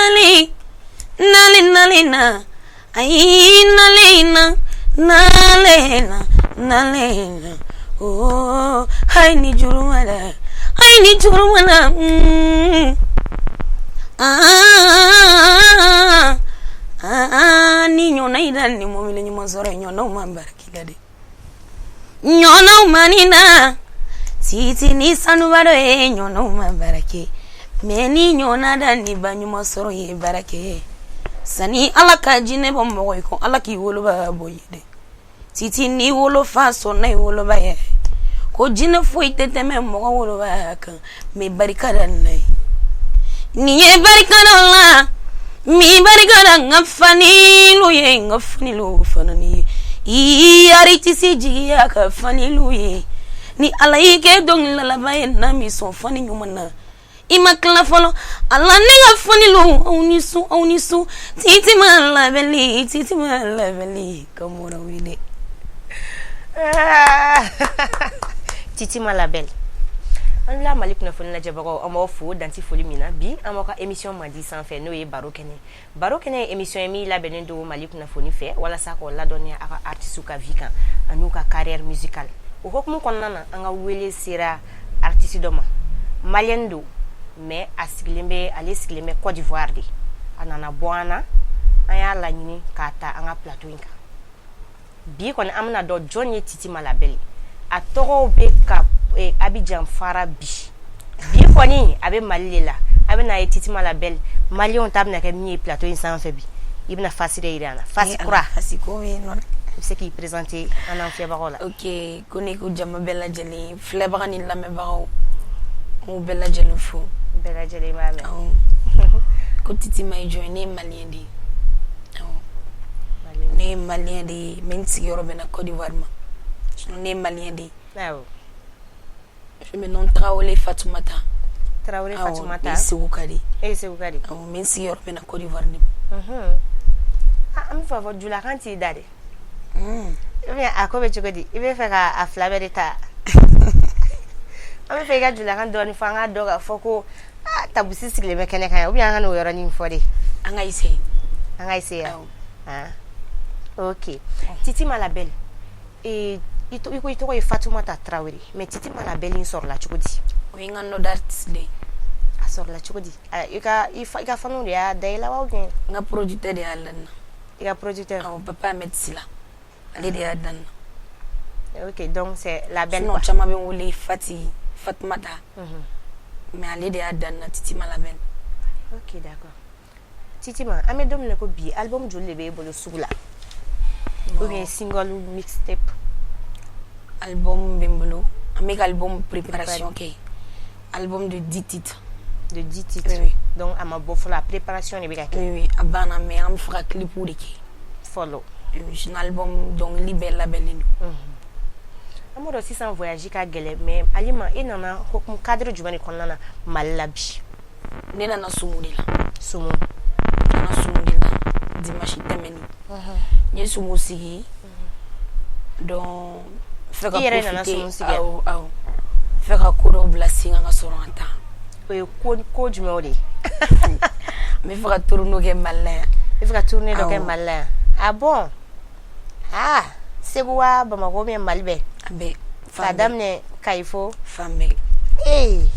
Nalen nalen nalen na, ayi nalen na, nalen na, nalen na. Oh, hay ni jurumala, hay ni jurumala. Ah, ah, ni ɲɔna i da ni mobili ɲuman sɔrɔ, ɲɔnaw ma baara k'i la dɛ, ɲɔnaw ma ni na titi ni sanubadɔ ye, ɲɔnaw ma baara kɛ. Mais ni ɲɔna da ni ba ɲuman sɔrɔ ye baara kɛ, sani Ala ka jinɛ bɔ mɔgɔ ye ko Ala k'i woloba bɔ ye dɛ. Titi ni wolofa sɔnna i woloba ye ko jinɛ foyi tɛ tɛmɛ mɔgɔ woloba kan. Mais barika da na ye nin ye, barika da la min barika da n ka fanilu ye, n ka fanilu fana ni ye i artiste jigiya ka fanilu ye. Ni Ala y'i kɛ dɔnkilidalaba ye, n'a m'i sɔn fani ɲuman na, i ma tila fɔlɔ. Ala, ne ka fanilu, aw ni su, aw ni su. Titi Ma La Belle, Titi Ma La Belle ka mɔra wele. Titi Ma La Belle, an la Mali kunnafoni lajɛbagaw, an b'aw fo danti foli min na. Bi an b'aw ka émission mandi sanfɛ, n'o ye Baro Kɛnɛ. Baro Kɛnɛ ye émission ye min labɛnnen don Mali kunnafoni fɛ walasa k'o ladɔnniya aw ka artistes ka vie kan an'u ka carrière musicale. O hukumu kɔnɔna na, an ka wele sera artiste dɔ ma, malien don, mais a sigilen bɛ, ale sigilen bɛ Côte d'Ivoire de. A nana bɔ an na, an y'a laɲini k'a ta an ka plateau in kan. Bi kɔni, an bɛna dɔn jɔn ye Titi Ma La Belle. A tɔgɔw bɛ ka Abidjan fara. Bi bi kɔni, a bɛ Mali de la. A bɛna ye Titi Ma La Belle, maliyɛnw ta bɛna kɛ min ye plateau in sanfɛ bi. I bɛna face de yira an na, face kura. Face ko bɛ yen nɔ. I bɛ se k'i présenter an n'an filɛbagaw la. Ok, ko ne ko jama bɛɛ lajɛlen, filɛbaga ni lamɛnbagaw, n b'u bɛɛ lajɛlen fo. Bɛɛ lajɛlen b'a mɛn. Awɔ, ko Titi Ma ye jɔn ye? Ne ye malien de ye, awɔ, ne ye malien de ye, mais n sigiyɔrɔ bɛnna Côte d'Ivoire ma. Sinon ne ye malien de ye. Je me nomme Traoré Fatoumata. Traoré Awɔ, Fatoumata. Ne ye Segu ka de ye. E ye Segu ka de. Awɔ, mais n sigiyɔrɔ bɛnna Côte d'Ivoire de ma. Ah, an bɛ fɛ k'a fɔ julakan t'i da dɛ, ou bien a ko bɛ cogo di? I bɛ fɛ ka a fila bɛɛ de ta? An bɛ fɛ i ka julakan dɔɔni fɔ an k'a dɔn k'a fɔ ko ah, tabusi sigilen bɛ kɛnɛ kan yan, ou bien an ka n'o yɔrɔnin fɔ de. An ka essayer. An ka essayer. Awɔ. Ah, ok. Titi Ma La Belle, i ko i tɔgɔ ye Fatoumata Traoré, mais Titi Ma La Belle in sɔrɔla cogo di? O ye n ka nom d'artiste de ye. A sɔrɔla cogo di? Ah, i ka fanu de y'a da i la wa, ou bien? N ka producteur de y'a da n na. I ka producteur. Awɔ, Papa Ahmed Sila, ale de y'a da n na. Ok, donc c'est la belle Sinon quoi. caman bɛ n wele Fati, Fatumata, mais ale de y'a da n na, Titi Ma La Belle. Ok, d'accord. Titi Ma, an bɛ don min na ko bi, album joli de b'e bolo sugu la, ou bien single ou mixtape? Album bɛ n bolo, an bɛ ka album préparation kɛ, album de 10 titres. De 10 titres? Oui. Donc a ma bɔ fɔlɔ, a préparation de bɛ ka kɛ. Oui, a banna, mais an bɛ fɛ ka clip de kɛ. Fɔlɔ. Oui, sinon album dɔnkili bɛɛ labɛnnen don. An b'a dɔn sisan voyage ka gɛlɛn, mais Alima, e nana hukumu cadre jumɛn de kɔnɔna na Mali la bi? Ne nana sumu de la. Sumu. N nana sumu de la dimanche tɛmɛnen. N ye sumu sigi, donc n fɛ ka I yɛrɛ nana profiter sumu sigi? Awɔ, n fɛ ka ko dɔw bila sen kan ka sɔrɔ ka taa. O ye ko jumɛnw de ye? N bɛ fɛ ka tournée kɛ Mali la yan. I bɛ fɛ ka tournée dɔ kɛ? Awɔ. Mali la yan? Ah bon? Ah, Segu wa, Bamakɔ, ou bien Mali bɛɛ? A bɛɛ. K'a Fan bɛɛ. daminɛ Kayi fo? Fan bɛɛ. Ee,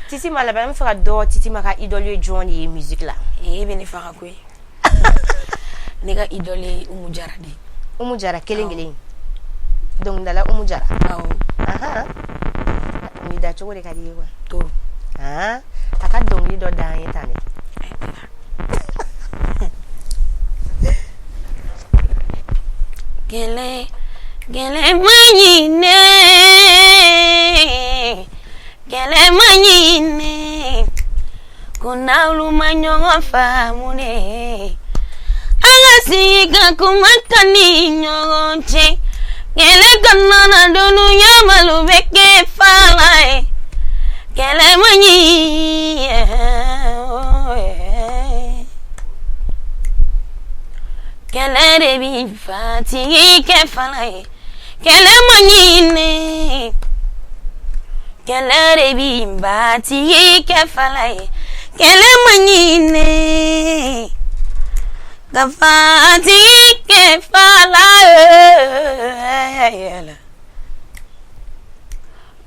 Titi Ma La Belle, an bɛ fɛ ka dɔn Titi Ma ka idole ye jɔn de ye musique la? E bɛ ne faga koyi. Ne ka idole ye Umu Jara de ye. Umu Jara kelen kelen, dɔnkilidala Umu Jara? Awɔ. Ahan, dɔnkili da cogo de ka di i ye quoi. Toro. Ah, a ka dɔnkili dɔ da an ye tan dɛ. Ay, Ala. Kɛlɛ, kɛlɛ ma ɲinɛ, kɛlɛ ma ɲinɛ, ko n'alu ma ɲɔgɔn faamu dɛ, an ka sigi ka kuma ka ni ɲɔgɔn cɛ. Kɛlɛ kana na dunuya, malo bɛ kɛ fala ye. Kɛlɛ ma ɲi. Kɛlɛ de bi fatigi kɛ fala ye. Kɛlɛ ma ɲinɛ, kɛlɛ de bi batigi kɛ fala ye. Kɛlɛ man ɲi ne ka fatigi kɛ fala ye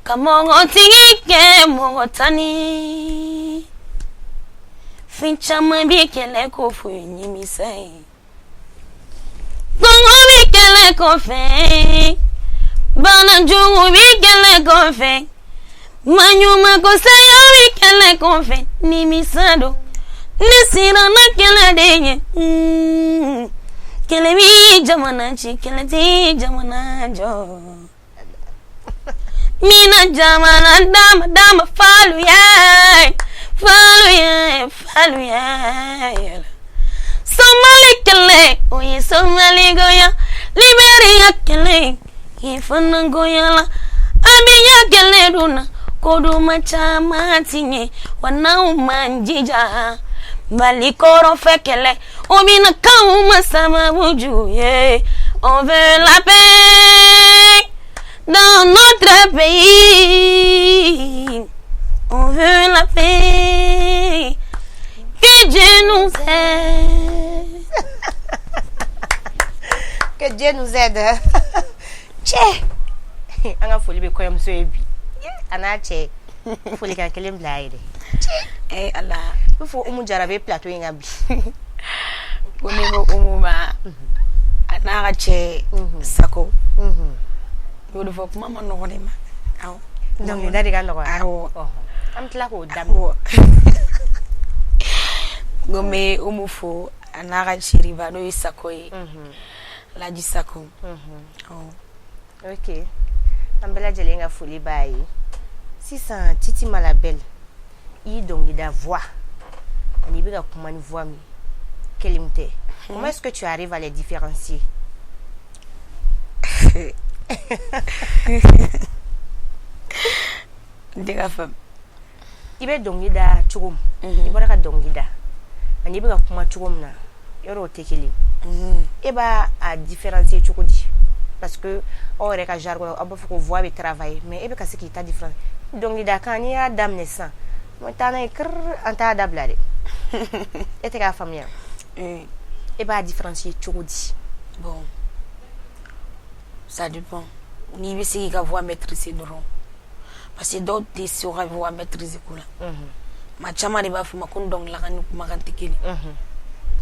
ka mɔgɔtigi kɛ mɔgɔ tan ni fɛn caman bɛ kɛlɛ kɔfɛ nimisa ye Kɔngɔ bɛ kɛlɛ kɔfɛ bana jugu bɛ kɛlɛ kɔfɛ maɲumanko saya bɛ kɛlɛ kɔfɛ nimisa don ne siranna kɛlɛ de ɲɛ kɛlɛ bɛ jamana ci kɛlɛ tɛ jamana jɔ Mina jamana dama dama falu ye falu ye falu ye Somali kɛlɛ o ye Somali goya Liberia kɛlɛ i fana goya la Abiya kɛlɛ dun na ko duman caman ti ɲɛ wa n'anw m'an jija Mali kɔrɔnfɛ kɛlɛ o bɛna k'anw ma sababu jugu ye on veut la paix dans notre pays on veut la paix que Dieu nous aide. Que Dieu nous aide. Cɛ, an ka foli bɛ kɔɲɔmuso ye bi a n'a cɛ. Folikan kelen bila a ye dɛ. Eh Ala. I b'a fɔ Umu Jara bɛ plateau in kan bi. Ko ne ko Umu ma a n'a ka cɛ Sako. N y'o de fɔ kuma ma nɔgɔn ne ma. Awɔ. Dɔnkilida de ka nɔgɔn. Awɔ. An bɛ tila k'o daminɛ. N ko n bɛ Umu fo a n'a ka chéri ba n'o ye Sako ye. Laji Sako. Awɔ. Ok, an bɛɛ lajɛlen ka foli b'a ye. Sisan Titi Malabelle, i ye dɔnkilida voix ani i bɛ ka kuma ni voix min kelen tɛ. Comment est-ce que tu arrives à les différencier? N tɛ ka faamu. I bɛ dɔnkili da cogo min, i bɔra ka dɔnkili da ani i bɛ ka kuma cogo min na, yɔrɔ o tɛ kelen. E b'a a différencier cogo di? Parce que aw yɛrɛ ka jargon aw b'a fɔ ko voix bɛ travailler, mais e bɛ ka se k'i ta différencier. Dɔnkilida kan n'i y'a daminɛ sisan, n taa n'a ye kirr, an t'a dabila dɛ. E tɛ k'a faamuya. E b'a différencier cogo di? Bon, ça dépend. N'i bɛ se k'i ka voix maîtriser dɔrɔn. Parce que dɔw tɛ se u ka voix maîtriser ko la. Maa caman de b'a fɔ ma ko n dɔnkililakan ni kumakan tɛ kelen.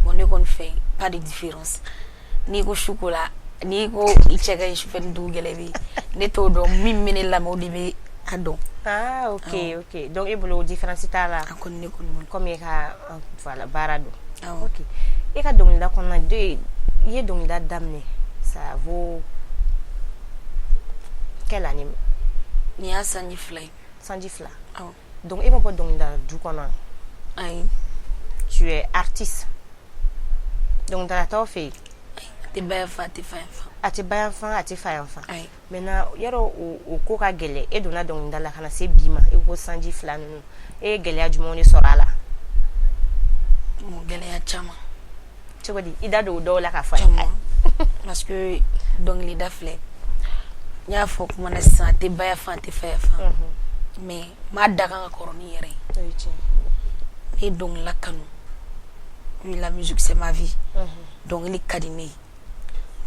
Bon, ne kɔni fɛ pas de différence. N'i ko su ko la, n'i ko i cɛ ka ɲi sufɛ ni dugu gɛlɛ bɛ ne t'o dɔn, min bɛ ne lamɛn o de bɛ a dɔn. Ah ok, ok. Donc e bolo différence t'a la. A kɔni ne kɔni bolo. Comme e ka voilà baara don. Awɔ. Ok. E ka dɔnkilida kɔnɔna de, i ye dɔnkilida daminɛ, ça vaut quelle année? Nin y'a sanji 2 ye. Sanji 2. Awɔ. Donc e ma bɔ dɔnkilida du kɔnɔ? Ayi. Tu es artiste. Dɔnkilidala t'aw fɛ yen? A tɛ ba yan fan, a tɛ fa yan fan. A tɛ ba yan fan, a tɛ fa yan fan. Ayi. Maintenant yɔrɔ o ko ka gɛlɛn, e donna dɔnkilida la ka na se bi ma, e ko sanji 2 ninnu, e ye gɛlɛya jumɛnw de sɔrɔ a la? Bon, gɛlɛya caman. Cogo di? I da don o dɔw la k'a fɔ an ye. Parce que dɔnkilida filɛ, n y'a fɔ kuma na sisan, a tɛ ba yan fan, a tɛ fa yan fan. Mais n m'a da kan ka kɔrɔ ni yɛrɛ ye. O ye tiɲɛ. Ne ye dɔnkilida kanu. La musique c'est ma vie. Dɔnkili ka di ne ye.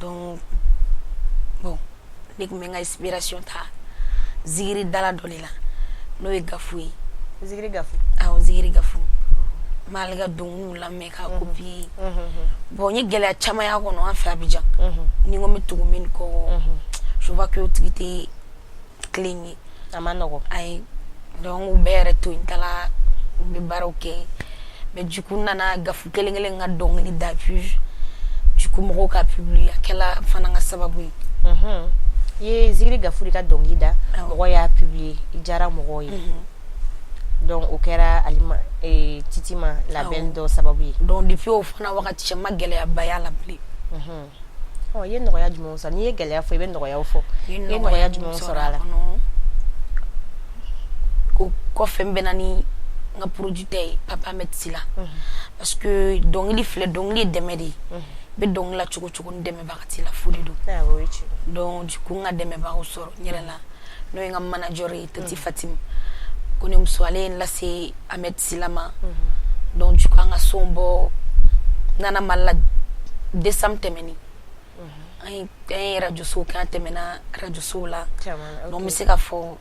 Donc bon, ne tun bɛ n ka inspiration ta zikiri dala dɔ de la n'o ye Gafu ye. Zikiri Gafu. Awɔ, zikiri Gafu. N b'ale ka dɔnkiliw lamɛn k'a copier. Bon, n ye gɛlɛya caman y'a kɔnɔ an fɛ Abidjan. Ni n ko n bɛ tugu min kɔ, je vois que o tigi tɛ clean ye. A ma nɔgɔn. Ayi. Donc u bɛɛ yɛrɛ to yen, n taara n bɛ baaraw kɛ. Mais du coup n nana Gafu kelen kelen ka dɔnkili da, puis du coup mɔgɔw ka publier, a kɛla fana ka sababu ye. I ye Zikiri Gafu de ka dɔnkili da, mɔgɔw y'a publier, i diyara mɔgɔw ye. Donc o kɛra Alima Titi ma labɛn dɔ sababu ye. Donc depuis o fana wagati cɛ, n ma gɛlɛyaba y'a la bilen. Ɔ, i ye nɔgɔya jumɛnw sɔrɔ? N'i ye gɛlɛya fɔ, i bɛ nɔgɔyaw fɔ. I ye nɔgɔya jumɛnw sɔrɔ a la? O kɔfɛ n bɛnna ni n ka producteur ye, Papa Ahmed Sila. Parce que dɔnkili filɛ, dɔnkili ye dɛmɛ de ye. I bɛ dɔnkili la cogo cogo, ni dɛmɛbaga t'i la, fu de don. Awɔ, o ye tiɲɛ. Donc du coup n ka dɛmɛbagaw sɔrɔ n yɛrɛ la, n'o ye n ka manager ye, Tati Fatim. Ko ne muso, ale ye n lase Ahmed Sila ma. Donc du coup, an ka son bɔ, n nana Mali la décembre tɛmɛnen. An ye radio sow kɛ, an tɛmɛna radio sow la. Donc n bɛ se k'a fɔ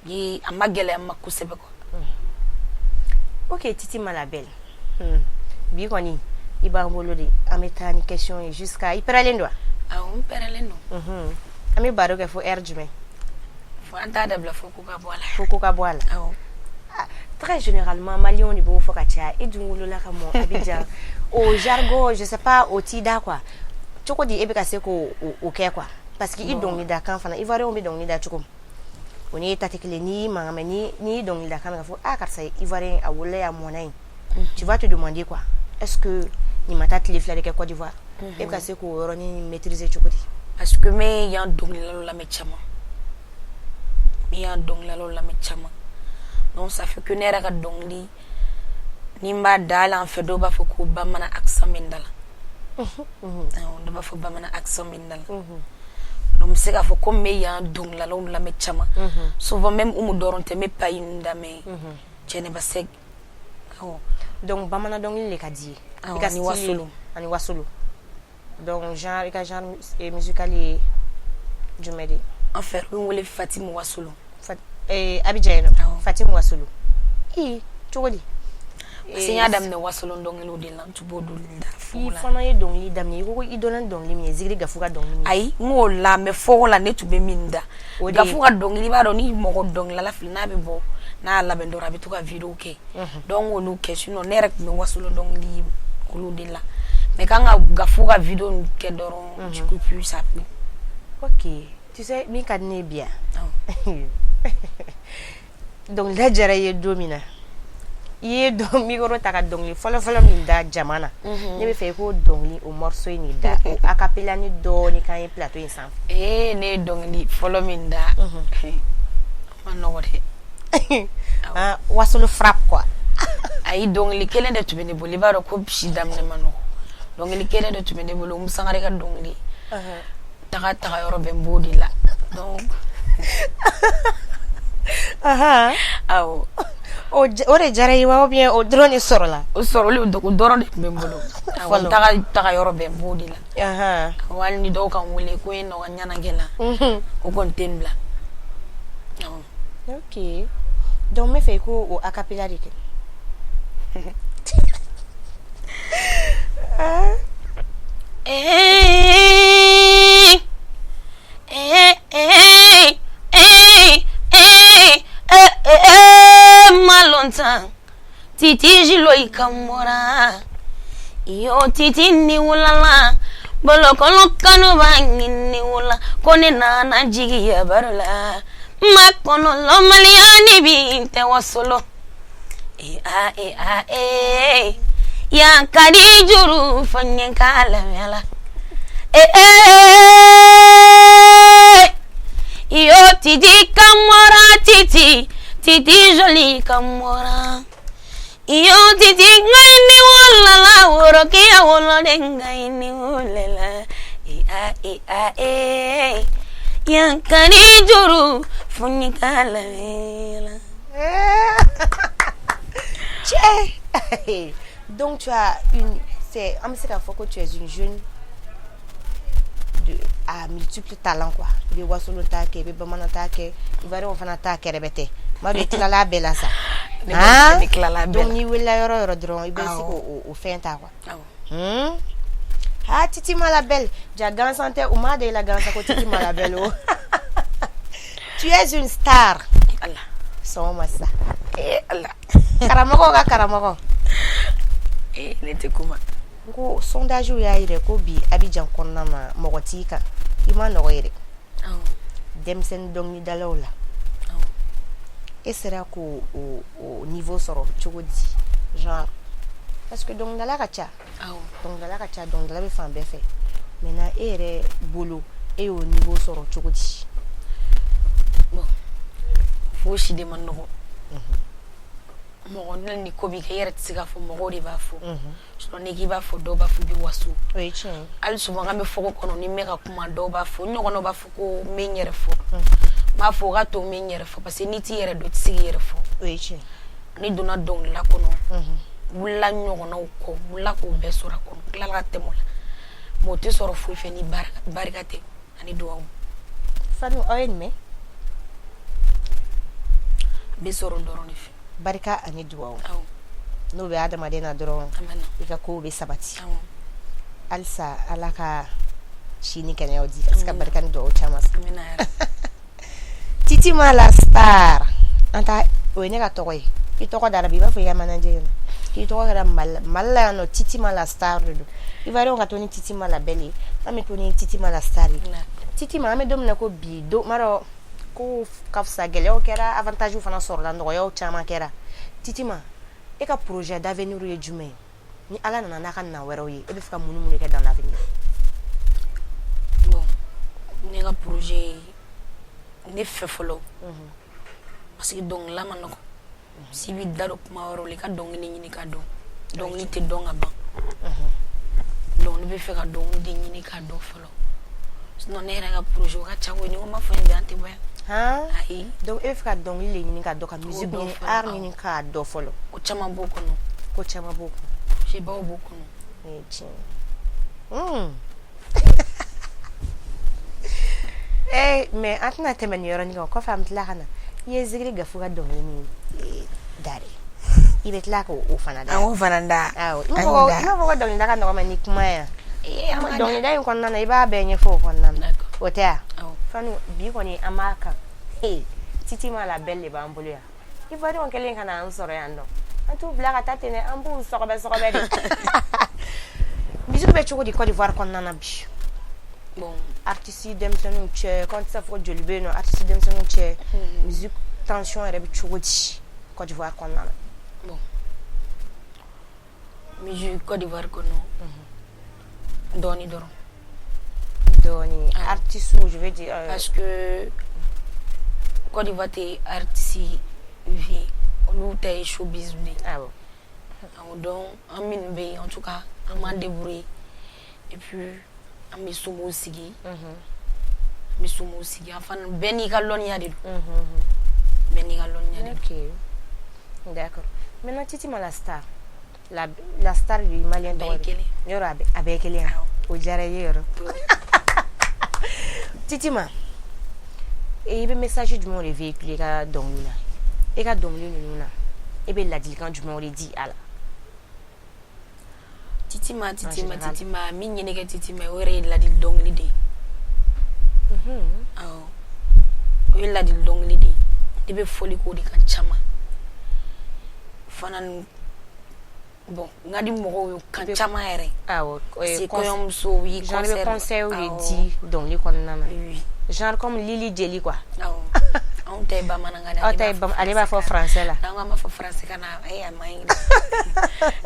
ye, a ma gɛlɛya n ma kosɛbɛ quoi. Ok, Titi Malabelle, bi kɔni i b'an bolo de, an bɛ taa ni question ye jusqu'à i pɛrɛlen don wa? Awɔ, n pɛrɛlen don. An bɛ baro kɛ fo heure jumɛn? Fo an t'a dabila, fo ko ka bɔ a la. Fo ko ka bɔ a la. Awɔ. Ah, très généralement, maliyɛnw de b'o fɔ ka caya. E dun wolola ka mɔ Abidjan, o jargon, je sais pas, o t'i da quoi. Cogo di e bɛ ka se k'o o kɛ quoi? Parce que i dɔnkilida kan fana, ivoirien bɛ dɔnkili da cogo min, o ni e ta tɛ kelen. N'i y'i mankan mɛn, n'i y'i dɔnkilida kan mɛn k'a fɔ ah, karisa ye ivoirien, a wolola yan, a mɔnna yen, tu vas te demander quoi, est-ce que nin ma taa tile 2 de kɛ Côte d'Ivoire? E bɛ ka se k'o yɔrɔnin maîtriser cogo di? Parce que n bɛ yan dɔnkilidalaw lamɛn caman, n bɛ yan dɔnkilidalaw lamɛn caman. Donc ça fait que ne yɛrɛ ka dɔnkili ni n b'a da, hali an fɛ, dɔw b'a fɔ ko bamanan accent bɛ n da la. Awɔ, dɔw b'a fɔ bamanan accent bɛ n da la. Donc n bɛ se k'a fɔ ko n bɛ yan dɔnkilidalaw lamɛn caman. Souvent même Umu dɔrɔn tɛ, n bɛ Payi ninnu lamɛn, Jɛnɛba Sɛki, awɔ. Donc bamanan dɔnkili de ka di ye? Awɔ, I ka ani style. Wasolo. Ani wasolo. Donc genre, i ka genre musical ye jumɛn de ye? En fait, u bɛ n wele Fatim Wasolo. Abidjan yen nɔ? Awɔ. Fatim Wasolo, i cogo di? Parce que n y'a daminɛ wasolo dɔnkiliw de la, n tun b'o dɔnkili da I fo la. fana ye dɔnkili daminɛ, i ko i dɔnna ni dɔnkili min ye, Zigiri Gafu ka dɔnkili min ye? Ayi, n k'o la, mais fɔko la, ne tun bɛ min da, O de ye- Gafu ka dɔnkili, i b'a dɔn ni mɔgɔ dɔnkilidala fili n'a bɛ bɔ, n'a y'a labɛn dɔrɔn, a bɛ to ka vidéo kɛ. Donc n k'olu kɛ. Sinon ne yɛrɛ tun bɛ wasolo dɔnkili olu de la, mais kan ka Gafu ka vidéo ninnu kɛ dɔrɔn, du coup puis ça plaît. Ok, tu sais min ka di ne ye bi yan, Awɔ. dɔnkilida diyara i ye don min na, i ye dɔn micro ta ka dɔnkili fɔlɔ-fɔlɔ min da jama na, ne bɛ fɛ i k'o dɔnkili, o morceau in de da, o acapella ni dɔɔni k'an ye plateau in sanfɛ. Ee, ne ye dɔnkili fɔlɔ min da, a ma nɔgɔ dɛ. Ah, wasolo frappe quoi. Ayi, dɔnkili kelen de tun bɛ ne bolo. I b'a dɔn ko si daminɛ ma nɔgɔ, dɔnkili kelen de tun bɛ ne bolo, Umu Sangare ka dɔnkili, taga taga yɔrɔ bɛ, n b'o de la. Donc awɔ. O de diyara i ye wa, ou bien o dɔrɔn de sɔrɔla? O sɔrɔli, o dɔrɔn de tun bɛ n bolo. Awɔ, n Fɔlɔ. Taga taga yɔrɔ bɛɛ, n b'o de la. Awɔ, hali ni dɔw ka n wele ko n ye nɔ ka ɲɛnajɛ la, o kɔni tɛ n bila, awɔ. Ok, donc n bɛ fɛ i k'o o acapella de kɛ. Eh, eh, eh, eh, eh, eh, eh, malontan Titi jilo i ka mɔra yo, Titi ni wulala bolokɔlɔ kanu b'a ɲini wula ko ne nana jigiya baro la ma kɔnɔ lɔmaliya ni bi n tɛ wasolo. E a e a e yan ka di juru fɔ ɲɛ k'a lamɛn la. E e yo Titi kamora, Titi, Titi joli kamora yo, Titi ngai ni wala worokiya woloden ngai ni wulala. E a e a e yan ka di juru fɔ ɲɛ k'a lamɛn la. Cɛ, donc tu as une c'est an bɛ se k'a fɔ ko tu es une jeune de à multiples talents quoi. I bɛ wasolon ta kɛ, i bɛ bamanan ta kɛ, ivoirien fana ta kɛrɛbɛtɛ. N b'a dɔn i tilala a bɛɛ la sa. Ne kɔni, ne tilala a bɛɛ Donc la. n'i wulila yɔrɔ o yɔrɔ dɔrɔn, i bɛ se k'o o fɛn ta quoi. Awɔ. Ah, Titi Malabelle, ja gansan tɛ, u m'a da i la gansan ko Titi Malabelle o. Tu es une star. Ala. Sɔn o ma sisan. Eh Ala. Karamɔgɔw ka karamɔgɔ. Eh, ne tɛ kuma. N ko sondage y'a yira ko bi Abidjan kɔnɔna na, mɔgɔ t'i kan. I ma nɔgɔ yɛrɛ. Awɔ. Denmisɛnnin dɔnkilidalaw la. Awɔ. E sera k'o o niveau sɔrɔ cogo di? Genre parce que dɔnkilidala ka ca. Awɔ. Dɔnkilidala ka ca, dɔnkilidala bɛ fan bɛɛ fɛ. Maintenant e yɛrɛ bolo, e y'o niveau sɔrɔ cogo di? Bon, fosi de ma nɔgɔ. Mɔgɔ ne ni ko b'i kɛ, i yɛrɛ tɛ se k'a fɔ, mɔgɔw de b'a fɔ. Sinon n'i k'i b'a fɔ, dɔw b'a fɔ i bɛ waso. O ye tiɲɛ ye. Hali souvent k'an bɛ fogo kɔnɔ, ni n bɛ ka kuma, dɔw b'a fɔ, n ɲɔgɔnnaw b'a fɔ ko n bɛ n yɛrɛ fɔ. N b'a fɔ o ka to n bɛ n yɛrɛ fɔ, parce que n'i t'i yɛrɛ dɔn, i tɛ se k'i yɛrɛ fɔ. O ye tiɲɛ. Ne donna dɔnkilida kɔnɔ, wulila ɲɔgɔnnaw kɔ, wulila k'o bɛɛ sɔrɔ a kɔnɔ, tilala ka tɛmɛ o la. Mais o tɛ sɔrɔ foyi fɛ ni barika tɛ ani duwawu. Fanu, aw ye nin mɛn? A bɛ sɔrɔ dɔrɔn de fɛ. Barika ani duwawu. N'o bɛ adamaden na dɔrɔn, i ka kow bɛ sabati. Halisa Ala ka si ni kɛnɛyaw di ka se ka barika ni duwawu caman sɔrɔ. Titima la star, an ta o ye ne ka tɔgɔ ye. I tɔgɔ dara bi, i b'a fɔ i ka manager ɲɛna k'i tɔgɔ kɛra Mali la yan nɔ, Titima la star de don. Ivoirien ka to ni Titima la belle ye, an bɛ to ni Titima la star ye. Titima, an bɛ don min na ko bi, don m'a dɔn ko ka fisa, gɛlɛyaw kɛra, avantage fana sɔrɔla, nɔgɔyaw caman kɛra. Titima, e ka projet d'avenir ye jumɛn ye? Ni Ala nana n'a ka na wɛrɛw ye, e bɛ fɛ ka mun de kɛ dans l'avenir? Bon, ne ka projet, ne fɛ fɔlɔ, parce que dɔnkilida ma nɔgɔn. Si b'i da don kuma wɛrɛw la, i ka dɔnkili ɲini ka dɔn. Dɔnkili tɛ dɔn ka ban. Donc ne bɛ fɛ ka dɔnkili de ɲini ka dɔn fɔlɔ. Sinon ne yɛrɛ ka projet o ka ca koyi, ni ko n b'a fɔ yen bi, an tɛ bɔ yan. Ayi. Donc e bɛ fɛ ka dɔnkili de ɲini ka dɔn, ka musique ɲini, art ɲini k'a dɔn fɔlɔ. Ko caman b'o kɔnɔ. Ko caman b'o kɔnɔ. Projet baw b'o kɔnɔ. O ye tiɲɛ ye. Eh, mais an tɛna tɛmɛ nin yɔrɔnin kan, kɔfɛ an bɛ tila ka na. I ye Zigiri Gafu ka dɔnkili min da dɛ, i bɛ tila k'o fana da. An k'o fana da. Awɔ, i m'a fɔ ko dɔnkilida ka nɔgɔn ma ni kuma ye yan. Dɔnkilida in kɔnɔna na, i b'a bɛɛ ɲɛfɔ o kɔnɔna na. O tɛ yan? Fanu, bi kɔni an b'a kan. Titima la belle de b'an bolo yan. Ivoirien kɛlen ka na an sɔrɔ yan nɔ, an t'u bila ka taa ten dɛ, an b'u sɔgɔbɛ sɔgɔbɛ de. Musique bɛ cogo di Côte d'Ivoire kɔnɔna na bi? Bon, artiste denmisɛnninw cɛ, k'an tɛ se fɔ joli bɛ yen nɔ, artiste denmisɛnninw cɛ, musique tension yɛrɛ bɛ cogo di Côte d'Ivoire kɔnɔna na? Bon, musique Côte d'Ivoire kɔnɔ, dɔɔni dɔrɔn. Dɔɔni, artiste, je veux dire. Parce que Côte d'Ivoire tɛ artiste vie, olu ta ye showbiz de ye. Awɔ. Awɔ, donc an minnu bɛ yen, en tout cas an b'an débrouiller et puis an bɛ somow sigi. An bɛ somow sigi, an fana, bɛɛ n'i ka lɔnniya de don. Bɛɛ n'i ka lɔnniya de don. Ok, d'accord. Maintenant, Titima la star, la star du malien Bɛɛ ye tɔgɔ de. Kelen. Yɔrɔ a bɛɛ ye kelen ye. O diyara i ye yɔrɔ. Titima, i bɛ message jumɛnw de véhiculer i ka dɔnkili la? E ka dɔnkili ninnu na, e bɛ ladilikan jumɛnw de di a la? Titima, Titima, Général. Titima, min ye ne kɛ Titima ye, o yɛrɛ ye ladili dɔnkili de ye. Awɔ, o ye ladili dɔnkili de ye. Ne bɛ fɔli k'o de kan caman fana ni. Bon, n ka di mɔgɔw ye kan caman yɛrɛ. Awɔ. Parce que kɔɲɔmuso yi Genre i bɛ concert conseil de di dɔnkili kɔnɔna na. Oui. Genre comme Lili Jeli quoi. Awɔ, anw ta ye bamanankan ye. Aw ta ye ale b'a fɔ français la. N'an ko an b'a fɔ français kan na, a man ɲi dɛ.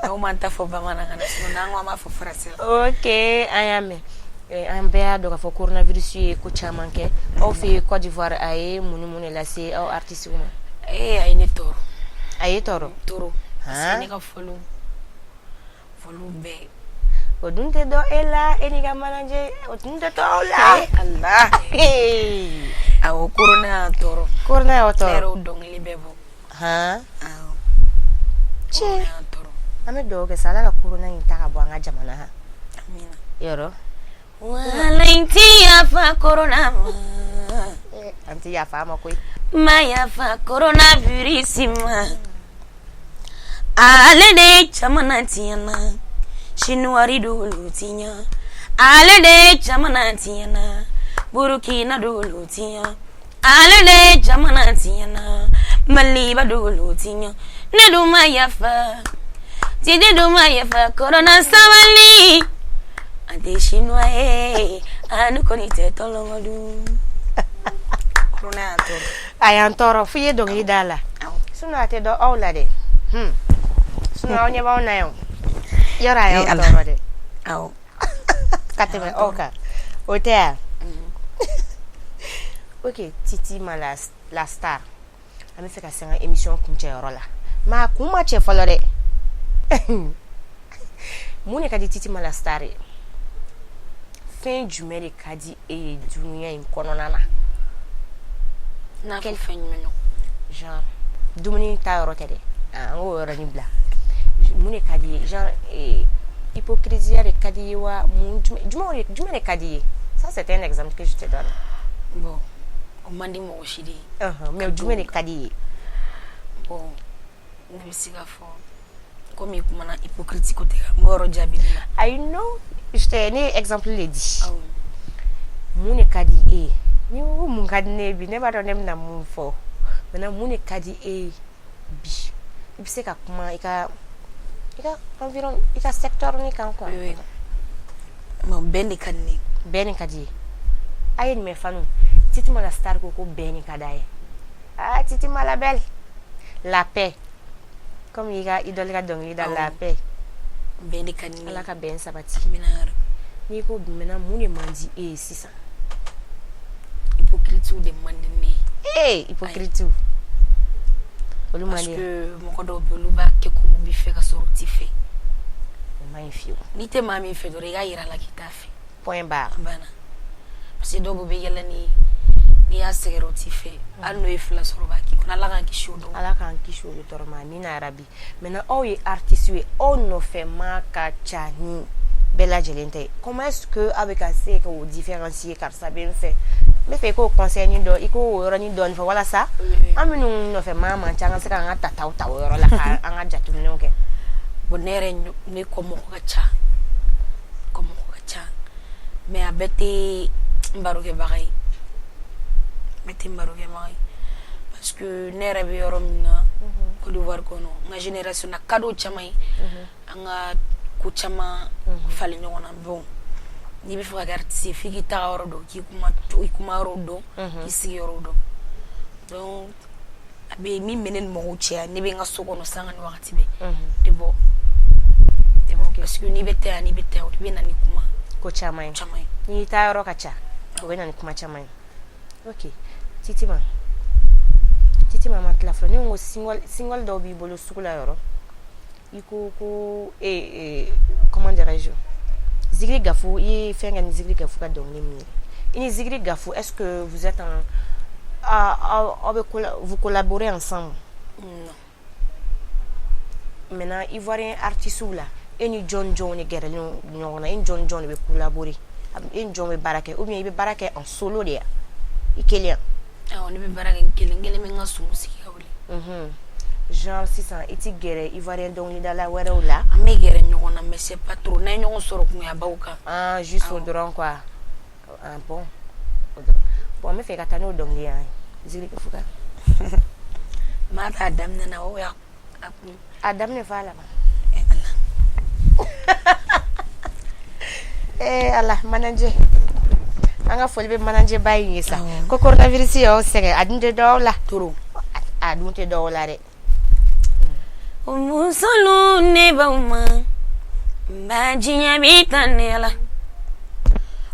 N'anw m'an ta fɔ bamanankan na, sinon n'an ko an b'a fɔ français la. Ok, an y'a mɛn. An bɛɛ y'a dɔn k'a fɔ coronavirus ye ko caman kɛ aw fɛ yen Côte d'Ivoire. A ye mun ni mun de lase aw artistes ma? Ee, a ye ne tɔɔrɔ. A ye tɔɔrɔ? Tɔɔrɔ, parce que ne ka fɔliw fɔliw bɛɛ. O dun tɛ dɔn e la, e n'i ka manager, o dun tɛ tɔɔrɔ la. Allah, awɔ, corona y'an tɔɔrɔ. Corona y'aw Ne tɔɔrɔ? yɛrɛ y'o dɔnkili bɛɛ bɔ. Awɔ. Cɛ. Corona y'an tɔɔrɔ. An bɛ dugawu kɛ sa, Ala ka corona in ta ka bɔ an ka jamana kan. Amina. Yɔrɔ. Wala n ti yafa corona ma. An tɛ yafa a ma koyi. Ma yafa coronavirus ma, ale de ye jamana tiɲɛna, Chinois dolu tiɲɛ, ale de ye jamana tiɲɛna, Burukina dolu tiɲɛ, ale de ye jamana tiɲɛna, Maliba dolu tiɲɛ. Ne dun ma yafa, Titi dun ma yafa. Corona, sabali, an tɛ Chinois ye, an kɔni tɛ tɔlɔngɔ dun. Corona y'an tɔɔrɔ. A y'an tɔɔrɔ f'i ye dɔnkili da la. Sinon a tɛ dɔn aw la dɛ. Sinon aw ɲɛ b'anw na yan o. Yɔrɔ a y'aw Eh, Ala. tɔɔrɔ dɛ. Awɔ. Ka tɛmɛ aw kan. O tɛ yan? Ok, Titima la star, an bɛ fɛ ka se an ka émission kuncɛyɔrɔ la, mais a kun ma cɛ fɔlɔ dɛ. Mun de ka di Titima la star ye? Fɛn jumɛn de ka di e ye dunuya in kɔnɔna na? N'a fɔ fɛn jumɛn ɲɔgɔn? Genre. Dumuni ta yɔrɔ tɛ dɛ, an k'o yɔrɔnin bila. Mun de ka di ye? Genre hypocrisie de ka di ye wa, mun jumɛn de ka di ye? Ça, c'est un exemple que je te donne. Bon, o man di mɔgɔ si de ye. Mais jumɛn de ka di ye? Bon, ne bɛ se k'a fɔ komi i kumana hypocrite ko tɛ kan, n b'o yɔrɔ jaabi de la. Ayi, non, je t'ai ne ye exemple de di. Mun de ka di e ye? Ni ko mun ka di ne ye bi, ne b'a dɔn ne bɛna mun fɔ. Maintenant, mun de ka di e ye bi? I bɛ se ka kuma i ka environ i ka secteur ni kan quoi. Oui, oui. Bon, bɛn de ka di ne ye. Bɛn de ka di ye. A ye nin mɛn fanu, Titima la star ko bɛn de ka d'a ye. Ah, Titima la belle, la paix, comme i ka idole ka dɔnkili da, la paix. Bɛn de ka di ne ye. Ala ka bɛn sabati. Amina yarabi. N'i ko maintenant, mun de man di e ye sisan? Hypocrite de man di ne ye. Ee, hypocrite olu man Parce di. que mɔgɔ dɔw bɛ yen, olu b'a kɛ komi u b'i fɛ ka sɔrɔ u t'i fɛ. O man ɲi fiyewu. N'i tɛ maa min fɛ dɔrɔn, i k'a yira a la k'i t'a fɛ. Point barre. A banna, parce que dɔw bɛ yɛlɛ ni n'i y'a sɛgɛrɛ, o t'i fɛ. Hali n'o ye fila sɔrɔ, o b'a k'i kunna. Ala k'an kisi o dɔw ma. Ala k'an kisi olu tɔɔrɔ ma, amina yarabi. Maintenant, aw ye artiste ye, aw nɔfɛ maa ka ca ni bɛɛ lajɛlen tɛ. Comment est-ce que aw bɛ ka se k'o différencier? Karisa bɛ n fɛ, n bɛ fɛ i k'o conseil ni dɔ, i k'o yɔrɔnin dɔɔni fɔ walasa an minnu nɔfɛ maa man ca, an ka se k'an ka tataw ta o yɔrɔ la, ka an ka jateminɛw kɛ. Bon, ne yɛrɛ, ne kɔ mɔgɔ ka ca, kɔ mɔgɔ ka ca, mais a bɛɛ tɛ n barokɛbaga ye, bɛɛ tɛ n barokɛbaga ye, parce que ne yɛrɛ bɛ yɔrɔ min na, Côte d'Ivoire kɔnɔ, n ka génération na cadeau caman ye, an ka ko caman falen ɲɔgɔn na. Bon, n'i bɛ fɛ ka kɛ artiste ye, f'i k'i taga yɔrɔ dɔn, k'i kuma i kuma yɔrɔ dɔn, k'i sigi yɔrɔ dɔn. Donc a bɛ min bɛ ne ni mɔgɔw cɛ, ne bɛ n ka so kɔnɔ sanga ni wagati bɛɛ, tɛ bɔ, tɛ bɔ, parce que n'i bɛ taa yan, n'i bɛ taa yan, o de bɛ na ni kuma ko caman ye. Caman ye. N'i taa yɔrɔ ka ca, o bɛ na ni kuma caman ye. Ok, Titima, Titima ma tila fɔlɔ. Ne ko single dɔw b'i bolo sugu la yɔrɔ, i ko comment dirais-je, Zigiri Gafu, i ye fɛn kɛ ni Zigiri Gafu ka dɔnkili min ye, i ni Zigiri Gafu, est-ce que vous êtes en aw bɛ vous collaborez ensemble? Non. Maintenant, ivoirien artistes la, e ni jɔn jɔn de gɛrɛlen ɲɔgɔn na? E ni jɔn jɔn de bɛ collaborer? E ni jɔn bɛ baara kɛ, ou bien i bɛ baara kɛ en solo de ya, i kelen yan? Awɔ, ne bɛ baara kɛ n kelen, n kelen bɛ n ka sumu sigi ka wuli. Genre sisan, i ti gɛrɛ ivoirien dɔnkilidala wɛrɛw la? An bɛ gɛrɛ ɲɔgɔn na, mais c'est pas trop. N'an ye ɲɔgɔn sɔrɔ kunyabaw kan. Ah, juste o dɔrɔn quoi. Ah bon, o dɔrɔn. Bon, n bɛ fɛ i ka taa n'o dɔnkili ye Zigiri Gafu kan. N m'a ta a daminɛ na, o y'a a kun. A daminɛ f'a laban. Eh Ala. Eh Ala, manager, an ka foli bɛ manager ba in ye sa. Ko coronavirus y'aw sɛgɛn, a dun tɛ dɔw la. Trop. A dun tɛ dɔw la dɛ. Musolu, ne b'aw ma ba, diɲɛ bɛ tan ne la.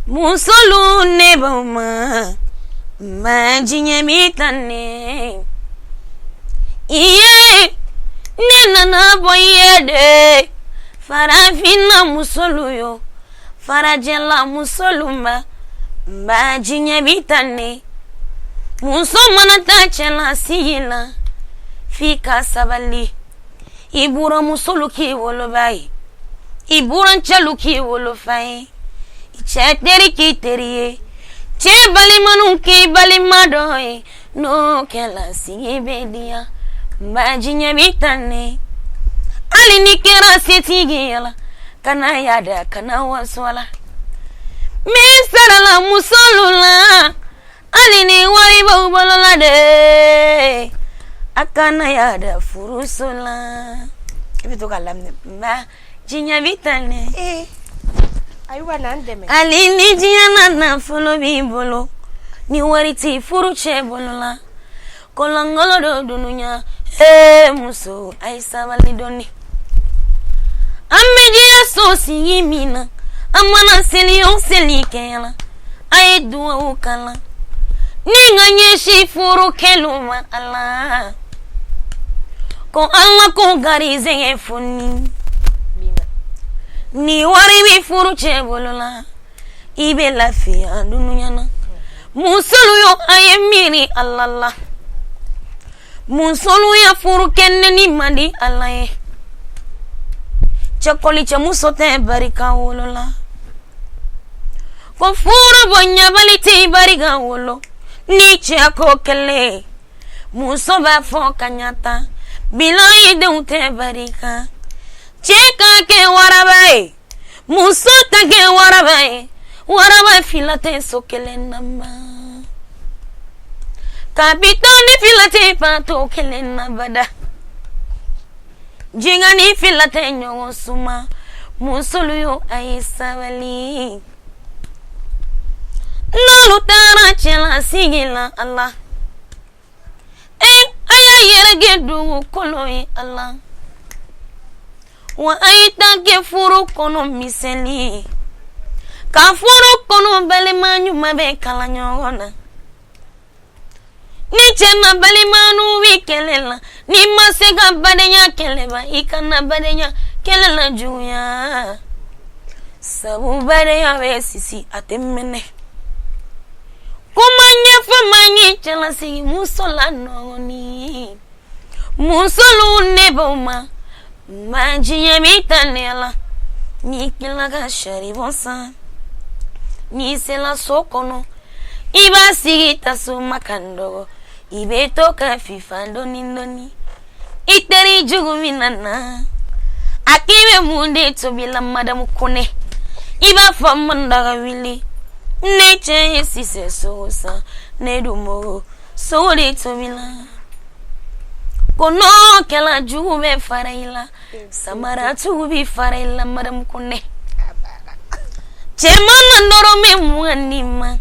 Musolu, ne b'aw ma ba, diɲɛ bɛ tan ne iye. Ne nana bɔ i ye de, farafinna musolu yo, farajɛla musolu ma ba, diɲɛ bɛ tan ne. Muso mana taa cɛlasigi la, f'i ka sabali. I buramusolu k'i woloba ye, i burancɛlu k'i wolofa ye, i cɛ teri k'i teri ye, cɛ balimanu k'i balima dɔ ye. N'o kɛla, sigi bɛ diya ba, diɲɛ bɛ tan ne. Hali ni kɛra setigi ye la, kana yada, kana waso la. Min sarala musolu la, hali ni wari b'aw bolo la dɛ, a kana yada furuso la. I bɛ to k'a laminɛ ba, diɲɛ bɛ tan ne. Ee, ayiwa, n'an dɛmɛ. Hali ni diɲɛ na nafolo b'i bolo, ni wari t'i furu cɛ bolo la, kolonkolon dɔ dunuya. Ee muso, a ye sabali dɔɔni. An bɛ diɲɛ so sigi min na, an mana seli o seli kɛ la, a ye duwawu kalan ni ka ɲɛsin furu kɛliw ma. Ala ko Ala ko garizɛgɛ foni ni wari bɛ furu cɛ bolo la, i bɛ lafiya dunuya na. Musolu yo, a ye miiri Ala la. Musolu ya furu kɛ ni man di Ala ye. Cɛ kɔli cɛmuso tɛ barika wolo la. Ko furu bonyabali tɛ barika wolo. Ni cɛ ko kelen, muso b'a fɔ ka ɲa tan. Bilayi denw tɛ barika. Cɛ ka kɛ waraba ye, muso ta kɛ waraba ye. Waraba fila tɛ so kelen na ma. Kapitɛni fila tɛ bato kelen na bada. Jigani fila tɛ ɲɔgɔn suma. Musolu yo a ye sabali. N'olu taara cɛlasigi la Ala. E a y'a yɛrɛ kɛ dugukolo ye Ala. Wa a ye taa kɛ furu kɔnɔ miseli ye. Ka furu kɔnɔ balima ɲuman bɛ kala ɲɔgɔn na. Ni cɛ na balimanu bɛ kɛlɛ la, n'i ma se ka badenya kɛlɛ ban, i kana badenya kɛlɛ la juguya. Sabu badenya bɛ sisi a tɛ mɛnɛ. Kuma ɲɛfɔ man ɲi cɛlasigi muso la nɔgɔni. Musolu ne b'aw ma, ma diɲɛ bɛ taa ne la. N'i tilala ka saribɔn san, n'i sera so kɔnɔ, i b'a sigi tasuma kan dɔgɔ. I bɛ to ka fifa dɔɔni dɔɔni. I teri jugu min nana, a k'i bɛ mun de tobi la Madamu Kone? I b'a fɔ man daga wuli. Ne cɛ ye sisɛ sogo san, ne dun mago sogo de tobi la. Ko n'o kɛla jugu bɛ fara i la, samaratigiw bɛ fara i la Madamu Kone. Cɛ mana dɔrɔmɛ 20 d'i ma,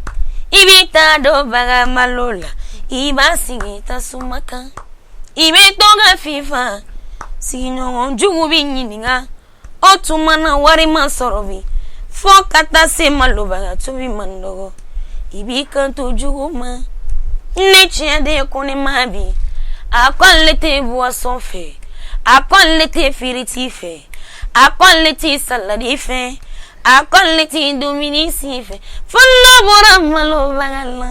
i bɛ taa dɔ baga malo la, i b'a sigi tasuma kan. I bɛ to ka fifa, sigiɲɔgɔn jugu b'i ɲininka. O tuma na wari ma sɔrɔ bi, fo ka taa se malobaga tobi man dɔgɔ. I b'i kanto jugu ma. Ne cɛ de ko ne ma bi, a ko ale tɛ boisson fɛ, a ko ale tɛ frites fɛ, a ko ale tɛ salade fɛ, a ko ale tɛ dumuni si fɛ, fo n'a bɔra malobaga la.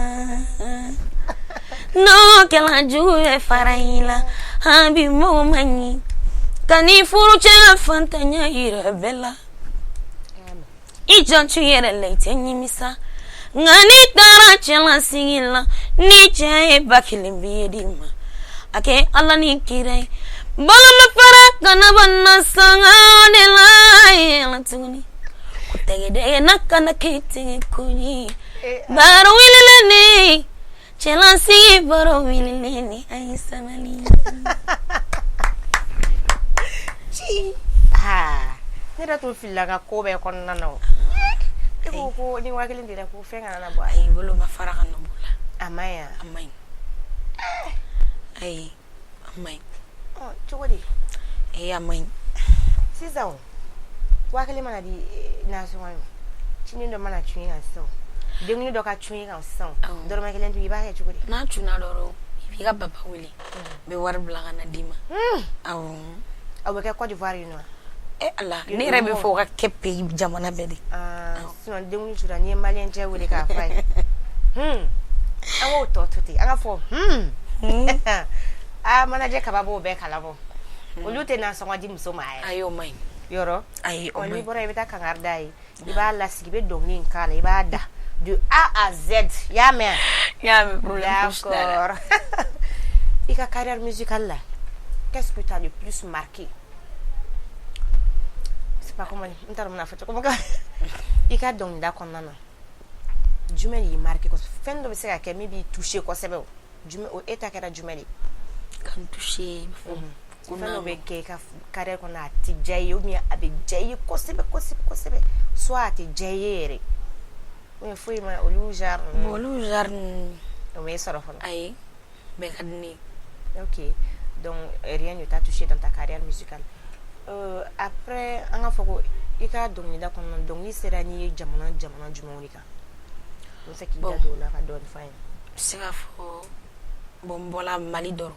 N'o kɛla jugu bɛ fara i la, an bi mɔgɔ man ɲi. Ka ni furu cɛ ka fantanya yira bɛɛ la. I janto i yɛrɛ la i tɛ nimisa. Nka n'i taara cɛlasigi la, ni cɛ ye 1000 billet d'i ma, a kɛ Ala ni kira ye. Bolomafara kana bɔ nasɔngɔ de la yɛlɛ tuguni. Ko tɛgɛdɛgɛ na kana kɛ tɛgɛ ko ye. Baro wililen ni cɛlasigi baro wililen ni a ye sabali. Aa, ne yɛrɛ tun filila ka ko bɛɛ kɔnɔna na o. E ko ko ni 5000 dira ko fɛn kana na bɔ a Ayi, bolomafara kana bɔ la. A ma ɲi wa? A ma ɲi. Ayi, a ma ɲi. Ɔ, cogo di? Ee, a ma ɲi. Sisan o, 5000 mana di nasɔngɔ ye o, cinin dɔ mana cun i kan sisan o, denkundi dɔ ka cun i kan sisan o, dɔrɔmɛ kelen tun i b'a kɛ cogo di? N'a cunna dɔrɔn, i b'i ka papa wele. N bɛ wari bila ka na d'i ma. Awɔ. Aw bɛ kɛ Côte d'Ivoire yen nɔ wa? E Ala, ne yɛrɛ bɛ fɛ o ka kɛ pays jamana bɛɛ de. Ah, sinon denkundi cunna n'i ye malien cɛ wele k'a f'a ye. An k'o tɔ to ten, an ka fɔ Ah, manager Kaba b'o bɛɛ kalama. Olu tɛ nasɔngɔ di muso ma yɛrɛ. Ayi, o man ɲi. Yɔrɔ? Ayi, o man ɲi. N'i bɔra yen, i bɛ taa kangari d'a ye. I b'a lasigi, i bɛ dɔnkili in k'a la, i b'a da de A à Z. I y'a mɛn wa? N y'a mɛn, problème fosi t'a la. D'accord. I ka carrière musicale la, qu'est-ce que t'a le plus marqué? C'est pas comment, n t'a dɔn n bɛna fɔ cogo min. I ka dɔnkilida kɔnɔna na, jumɛn de y'i marqué kosɛbɛ? Fɛn dɔ bɛ se ka kɛ min b'i touché kosɛbɛ o. Jumɛn o e ta kɛra jumɛn de ye? Ka n touché, fɛn dɔ bɛ kɛ i ka carrière kɔnɔ a tɛ diya i ye ou bien a bɛ diya i ye kosɛbɛ kosɛbɛ kosɛbɛ, soit a tɛ diya i ye yɛrɛ, ou bien foyi ma olu genre ninnu. Bon, olu genre ninnu. O m'e sɔrɔ fɔlɔ. Ayi, bɛɛ ka di ne ye. Ok, donc rien ne t'a touché dans ta carrière musicale. Après an ka fɔ ko i ka dɔnkilida kɔnɔna, dɔnkili sera n'i ye jamana jamana jumɛnw de kan? N bɛ fɛ k'i da don o la ka dɔɔni fɔ an ye. N bɛ se k'a fɔ bon, n bɔra Mali dɔrɔn.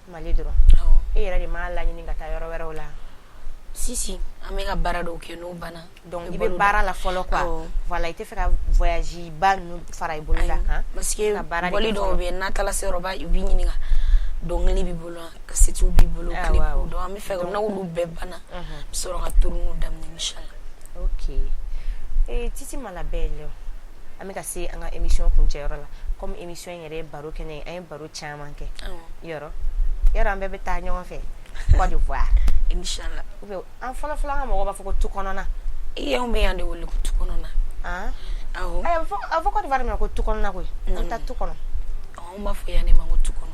Mali dɔrɔn. Awɔ. E yɛrɛ de m'a laɲini ka taa yɔrɔ wɛrɛw la? Si si, an bɛ ka baara dɔw kɛ, n'o banna. Donc i bɛ baara la fɔlɔ quoi. Voilà, i tɛ fɛ ka voyage ba ninnu fara i bolo da kan. Parce que bɔli dɔw bɛ yen, n'a taara se yɔrɔ ba, u b'i ɲininka. Dɔnkili b'i bolo, kasɛtiw b'i bolo, clip. Donc an bɛ fɛ ka, n'olu bɛɛ banna, bɛ sɔrɔ ka tournées daminɛ, inchallah. Ok, Titi Malabelle, an bɛ ka se an ka émission kuncɛyɔrɔ la. Comme émission in yɛrɛ ye baro kɛnɛ ye, an ye baro caman kɛ. Yɔrɔ yɔrɔ, an bɛɛ bɛ taa ɲɔgɔn fɛ Côte d'Ivoire? Inchallah. Ou bien an fɔlɔ fɔlɔ, an ka mɔgɔw b'a fɔ ko tu kɔnɔna. I anw bɛ yan de wele ko tu kɔnɔna. Awɔ. A bɛ fɔ Côte d'Ivoire ma ko tu kɔnɔna koyi. An bɛ taa tu kɔnɔ. Anw b'a fɔ yan de ma ko tu kɔnɔ.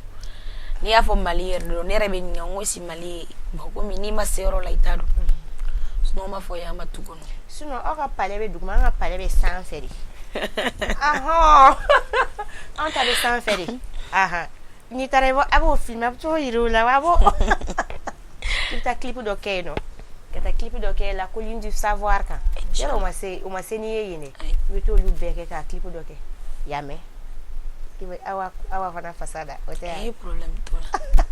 N'i y'a fɔ Mali yɛrɛ dɔrɔn, ne yɛrɛ bɛ ɲininka n ko si Mali ye. Bon, komi n'i ma se yɔrɔ la, i t'a dɔn. Sinon an b'a fɔ yan ma tu kɔnɔ. Sinon aw ka palais bɛ duguma, an ka palais bɛ sanfɛ de. Ahɔn, an ta bɛ sanfɛ de. Ahan, n'i taara i b'o, a b'o filmer, a bɛ t'o yir'u la, a b'o, i bɛ taa clip dɔ kɛ yen nɔ, ka taa clip dɔ kɛ La Colline du Savoir kan. Yɔrɔ o ma se n'i ye yen dɛ, i bɛ t'olu bɛɛ kɛ ka clip dɔ kɛ. Y'a mɛn, i bɛ Awa fana fasa da, o tɛ wa? Ee, problème t'o la.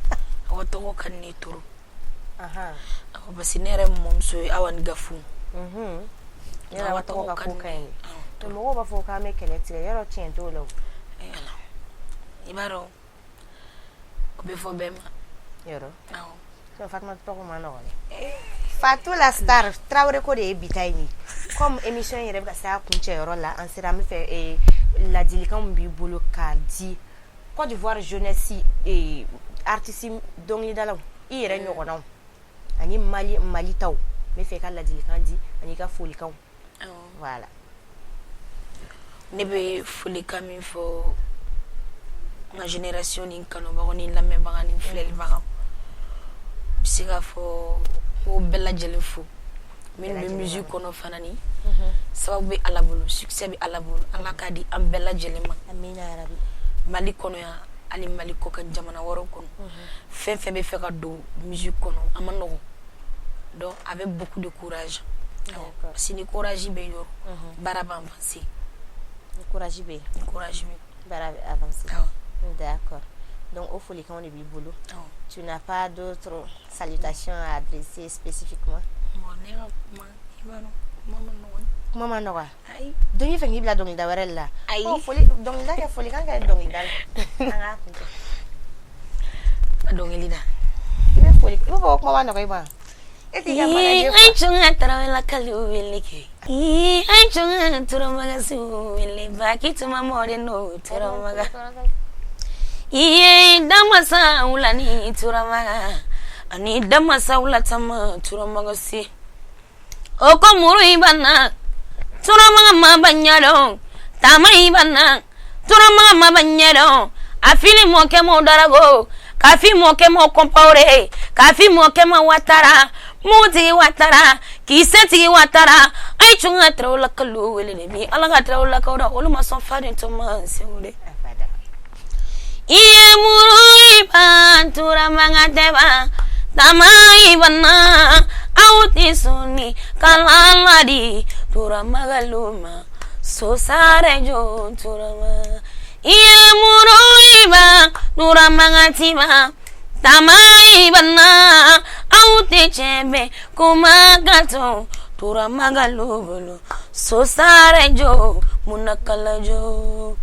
Awa tɔgɔ ka di ne ye trop. Awɔ, parce que ne yɛrɛ mɔmuso ye Awa ni Gafu. Yɔrɔ Awa tɔgɔ ka ko ka ɲi dɛ. Mɔgɔw b'a fɔ k'an bɛ kɛlɛ tigɛ, yɔrɔ tiɲɛ t'o la o. I b'a dɔn, o bɛ fɔ bɛɛ ma. Yɔrɔ. Awɔ. Fatumata tɔgɔ ma nɔgɔn dɛ. Fatou la star Tarawele ko de ye bi ta in ye. Comme émission yɛrɛ bɛ ka se a kuncɛyɔrɔ la, an sera, an bɛ fɛ ladilikan min b'i bolo k'a di Côte d'Ivoire jeunesse, artiste dɔnkilidalaw, i yɛrɛ ɲɔgɔnnaw ani Mali taw, n bɛ fɛ i ka ladilikan di ani i ka folikanw. Voilà. Ne bɛ folikan min fɔ n ka génération ni kanubagaw ni lamɛnbaga ni filɛlibagaw, n bɛ se k'a fɔ n b'o bɛɛ lajɛlen fo. Minnu bɛ musique kɔnɔ fana, ni sababu bɛ Ala bolo, succès bɛ Ala bolo, Ala k'a di an bɛɛ lajɛlen ma. Amina yarabi. Mali kɔnɔ yan, hali Mali kɔkan jamana wɛrɛw kɔnɔ, fɛn fɛn bɛ fɛ ka don musique kɔnɔ, a ma nɔgɔn. Donc avec beaucoup de courage, parce que ni courage bɛ yɔrɔ, baara bɛ avancer. Ni courage bɛ yen. Ni courage bɛ yen. Baara bɛ avancer. D'accord, donc o folikanw de b'i bolo. Tu n'as pas d'autres salutations à adresser spécifiquement? Bon, ne ka kuma, i b'a dɔn, kuma ma nɔgɔn. Kuma ma nɔgɔn. Ayi. Donc i bɛ fɛ k'i bila dɔnkilida wɛrɛ de la? Ayi. Foli, dɔnkilida kɛ, folikan kɛ dɔnkilida la, an k'a kuncɛ. Ka dɔnkili da. I bɛ foli, i b'a fɔ ko kuma ma nɔgɔn i ma. E t'i ka manager Ay chunga tarawela kalu wele ke. Ay chunga turamaga su wele baki tuma more no turamaga. Iye damasa ulani turamaga. Ani damasa ulatama turamaga si. Oko muru ibana turamaga mabanyaro. Tama ibana turamaga mabanyaro. Afili mɔkɛ mo darago. Kafi mɔkɛ mo kɔnpawre. Kafi mɔkɛ ma watara. Mugutigi watara. Kisɛtigi watara. Ay cunga tarawla kalu wele de bi. Ala ka tarawla kaw da olu ma sɔn faden to ma segu de. Iye muru iban turamaga tɛba. Tama ibana aw tɛ sɔnni kalala di turamaga luma. Sosare jo turama. Iye muru iba turamaga tiba. Tama ibana aw tɛ cɛbɛ kuma ka to turamaga lubolo. Sosare jo munakala jo.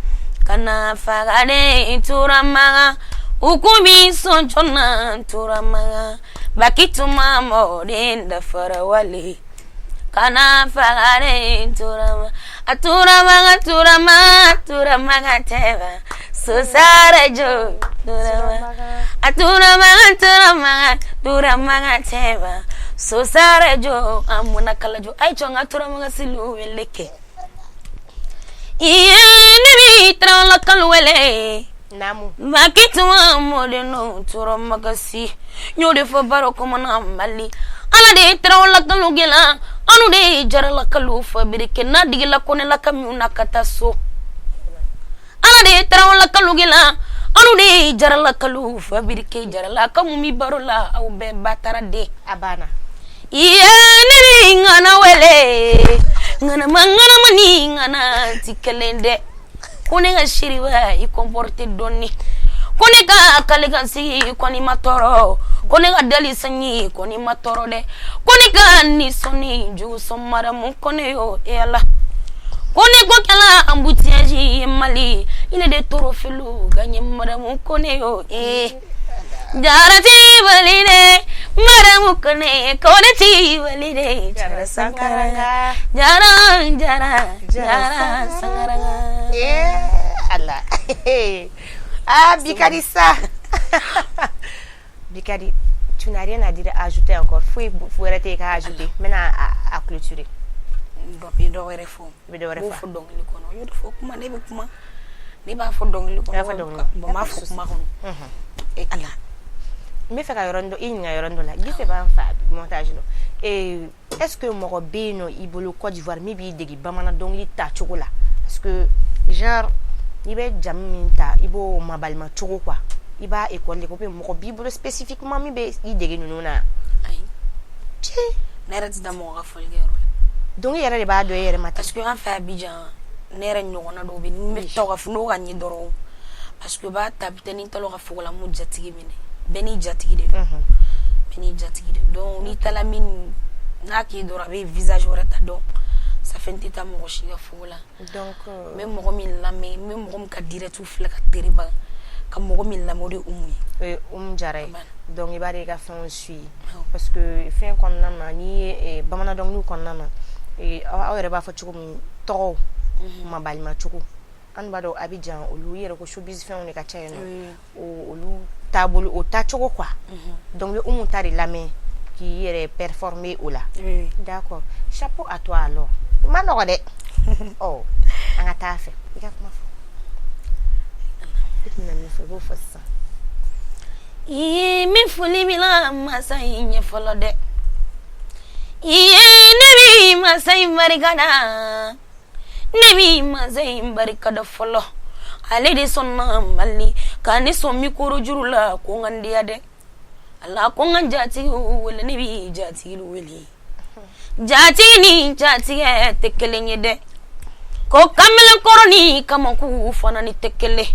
Kana fagade turamaga. Ukumi sɔn joona turamaga. Bakituma mɔden dafara wale. Kana fagade turama. A turamaga turama turamaga tɛba. Sosare jo turama. A turamaga turamaga turamaga tɛba. Sosare jo amuna kala jo. Ay chonga turamaga silu wele ke. Iye ne bi tarawla kalu wele. Naamu. Bakituma mɔden turamaga si. N y'o de fɔ baro kɔnɔna Mali. Ala de ye tarawla kalu gɛla. Anu de ye jarala kalu fabriqué n'a digila kɔnɛla ka min na ka taa so. Ala de ye tarawla kalu gɛla. Anu de ye jarala kalu fabriqué jarala ka mun bi baro la, aw bɛɛ batara de. A banna. Iye ne bi ŋana wele. Ŋanama ŋanama ni ŋana ti kelen dɛ. Ko ne ka siriba i comporte dɔɔni. Ko ne ka kale ka sigi kɔni ma tɔɔrɔ. Ko ne ka dali sanyi kɔni ma tɔɔrɔ dɛ. Ko ne ka nisɔnni jugu sɔn maramu kɔnɛ yo e Ala. Ko ne ko kɛla embouteillage ye Mali. Ile de toro filu gagné maramu kɔnɛ yo eh. Jara t'i bali dɛ, Maramu Kone, Kone t'i bali dɛ, Jara Sankaranga, Jara, Jara, Jara Sankaranga. Eh, Allah. Ah, bi ka di sa. Bi ka di. Tu n'as rien à dire à ajouter encore. Foyi wɛrɛ tɛ yen k'a ajouter. N bɛna a clôturer. Dɔ bɛ dɔ wɛrɛ fɔ. I bɛ dɔ wɛrɛ N b'o fɔ. fɔ dɔnkili kɔnɔ. N y'o de fɔ kuma, ne bɛ kuma. Ne b'a fɔ dɔnkili kɔnɔ. I b'a fɔ dɔnkili kɔnɔ. Bon, n b'a fɔ kuma kɔnɔ. Eh, Ala. N bɛ fɛ ka yɔrɔnin dɔ i ɲininka yɔrɔnin dɔ la. Gise b'an fa montage la. Eh, est-ce que mɔgɔ bɛ yen nɔ i bolo Côte d'Ivoire min b'i dege bamanan dɔnkili ta cogo la? Parce que genre n'i bɛ jamu min ta, i b'o mabalima cogo quoi. I b'a école de kɛ ou bien mɔgɔ b'i bolo spécifiquement min bɛ i dege ninnu na? Ayi. Tiɲɛ. Ne yɛrɛ tɛ taa mɔgɔ ka fɔli kɛ yɔrɔ la. Dɔnkili yɛrɛ de b'a dɔn e yɛrɛ ma ten. Parce que an fɛ Abidjan, ne yɛrɛ ɲɔgɔnna dɔw bɛ yen, ni bɛ taa ka fɔ n'o ka ɲɛ dɔrɔn, parce que u b'a ta peut-être n'i taara ka fogola m'u jatigi minɛ. Bɛɛ n'i jatigi de don. Bɛɛ n'i jatigi de don. Donc n'i taara min n'a k'i dɔrɔn, a bɛ visage wɛrɛ ta. Donc ça fait n tɛ taa mɔgɔ si ka fogo la. Donc N bɛ mɔgɔ min lamɛn, n bɛ mɔgɔ min ka direct filɛ ka teriba ka mɔgɔ min lamɛn, o de ye Umu ye. O ye Umu Jara ye. Bana. Donc i b'a de ka fɛnw suit. Awɔ. Parce que fɛn kɔnɔna na, n'i ye bamanan dɔnkiliw kɔnɔna na, aw yɛrɛ b'a fɔ cogo min, tɔgɔw mabalima cogo, an b'a dɔn Abidjan olu i yɛrɛ ko showbiz fɛnw de ka ca yen nɔ, o olu taabolo o taacogo quoi. Donc i bɛ Umu ta de lamɛn k'i yɛrɛ performer o la. Oui. D'accord, chapeau à toi alors. I ma nɔgɔ dɛ. Ɔ, an ka taa fɛ, i ka kuma fɔ, i tun bɛna min fɔ, i b'o fɔ sisan. Iye, min foli b'i la masa in ɲɛ fɔlɔ dɛ. Iye, ne bi masa in barika da, ne bi masa in barika da fɔlɔ. Ale de sɔnna Mali ka ne sɔn mikoro juru la ko n ka n diya dɛ. Ala ko n ka jatigiw wele, ne bi jatigiw wele. Jatigi ni jatigɛ tɛ kelen ye dɛ. Ko kamalenkɔrɔ ni kamankun fana ni tɛ kelen.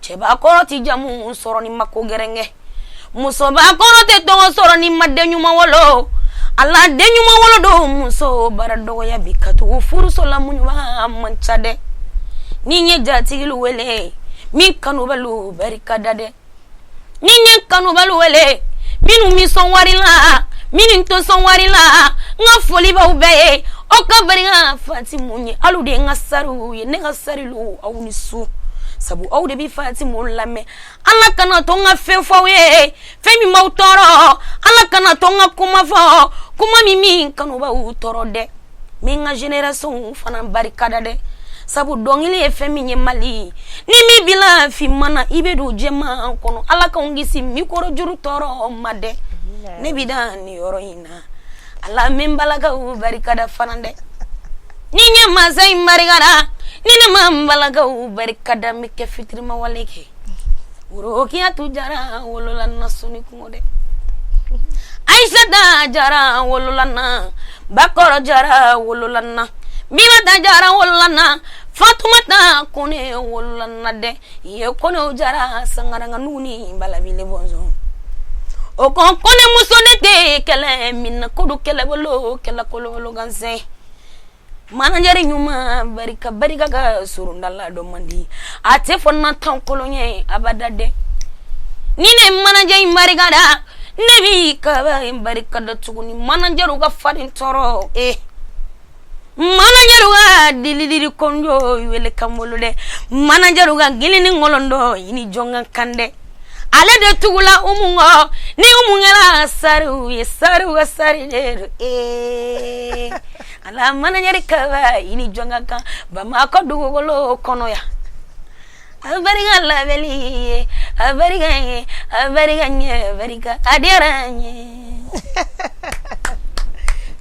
Cɛbakɔrɔ ti jamu sɔrɔ ni mako gɛrɛngɛ, musobakɔrɔ tɛ tɔgɔ sɔrɔ ni ma den ɲuman wolo. Ala den ɲuman wolo don muso bara dɔgɔya bi ka tugu furuso la, muɲuba man ca dɛ. Ni n ye jatigiw wele, min kanubaliw barika da dɛ. Ni n ye kanubaliw wele, minnu mi sɔn wari la, minnu tɛ sɔn wari la, n ka foli b'aw bɛɛ ye. Aw ka barika Fatimu ye, alu de ye n ka sariw ye, ne ka sariw aw ni su, sabu aw de bi Fatimu lamɛn. Ala kana to n ka fɛn fɔ aw ye, fɛn min b'aw tɔɔrɔ. Ala kana to n ka kuma fɔ, kuma min min kanu b'aw tɔɔrɔ dɛ. N bɛ n ka génération fana barika da dɛ, sabu dɔnkili ye fɛn min ye Mali, ni min bila finman na, i bɛ don jɛman kɔnɔ. Ala k'anw kisi mikoro juru tɔɔrɔ ma dɛ. Ne bi da nin yɔrɔ in na. Ala min n balakaw barika da fana dɛ. Ni n ye masa in barika da, ni ne ma n balakaw barika da, n bɛ kɛ fitirimawale kɛ. Worokiyatu Jara wolola na soni kungo dɛ. Aisata Jara wolola na, Bakɔrɔ Jara wolola na, Bibata Jara wolola na, Fatumata Kone wolola na dɛ. Iye Kone Jara sangaranga nuni balabile bɔnsɔn. O ko Kone muso ne tɛ kɛlɛ min na, ko do kɛlɛbolo kɛlɛ kolokolo gansan. Manajɛri ɲuman barika barika ka surunda la dɔ man di, a tɛ fɔ na tan kolon ye abada dɛ. Ni ne manajɛ in barika da, ne bi kaba in barika da tuguni. Manajɛriw ka farin tɔɔrɔ, eh manajɛriw ka dilidili kɔnjo wele kan bolo dɛ. Manajɛriw ka gilini ŋɔlɔndɔ i ni jɔn ka kan dɛ. Ale de tugula Umu kɔ, ni Umu kɛra sariw ye, sariw ka sari de don. Ee Ala, manajɛri kaba i ni jɔn ka kan Bamakɔ dugukolo kɔnɔ yan. A barika labɛnli ye, a barika ye, a barika ɲɛ, a barika a diyara n ye.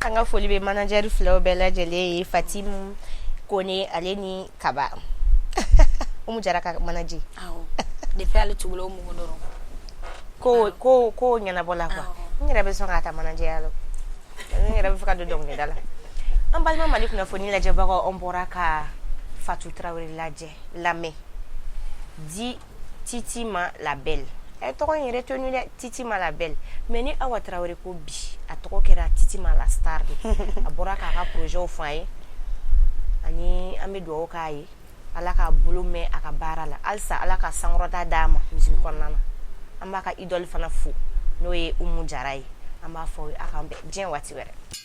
An ka foli bɛ manager filaw bɛɛ lajɛlen ye, Fatimu Kone ale ni Kaba, Umu Jara ka manager. Awɔ, depuis ale tugula Umu kɔ dɔrɔn, ko ɲɛnabɔla quoi. Awɔ. N yɛrɛ bɛ sɔn k'a ta manager ya la, n yɛrɛ bɛ fɛ ka don dɔnkilida la. An balima Mali kunnafoni lajɛbagaw, an bɔra ka Fatou Traoré lajɛ lamɛn di Titima la belle. Ɛ, tɔgɔ in yɛrɛ tenu dɛ, Titima la belle. Mais ni Awa Traoré ko bi, a tɔgɔ kɛra Titima la star de. A bɔra k'a ka projet fɔ an ye, ani an bɛ dugawu k'a ye, Ala k'a bolo mɛn a ka baara la halisa, Ala ka sankɔrɔta d'a ma musique kɔnɔna na. An b'a ka idole fana fo, n'o ye Umu Jara ye. An b'a fɔ aw ye, a k'an bɛn diɲɛ waati wɛrɛ.